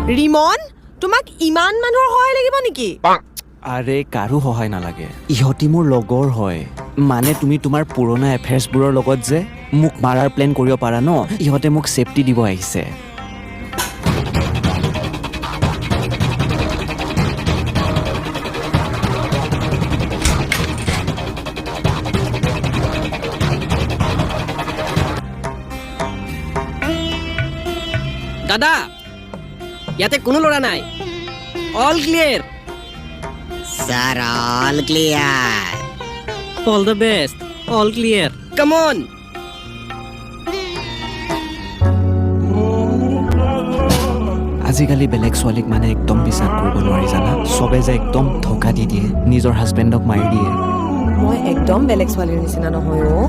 ৰিমন, তোমাক ইমান মানুহৰ সহায় লাগিব নেকি? আৰে, কাৰো সহায় নালাগে। ইহঁতি মোৰ লগৰ হয়। মানে তুমি তোমাৰ পুৰণা এফেয়াৰ্ছবোৰৰ লগত যে মোক মাৰাৰ প্লেন কৰিব পাৰা ন, ইহঁতে মোক ছেফটি দিব আহিছে। দাদা, ইয়াতে কোনো ল'ৰা নাই। All clear. Sir, all clear. All the best. All clear, come on. আজিকালি বেলেগ ছোৱালীক মানে একদম বিশ্বাস কৰিব নোৱাৰি জানা। চবে যে একদম ধোকা দি দিয়ে, নিজৰ হাজবেণ্ডক মাৰি দিয়ে। মই একদম বেলেগ ছোৱালীৰ নিচিনা নহয় অ'।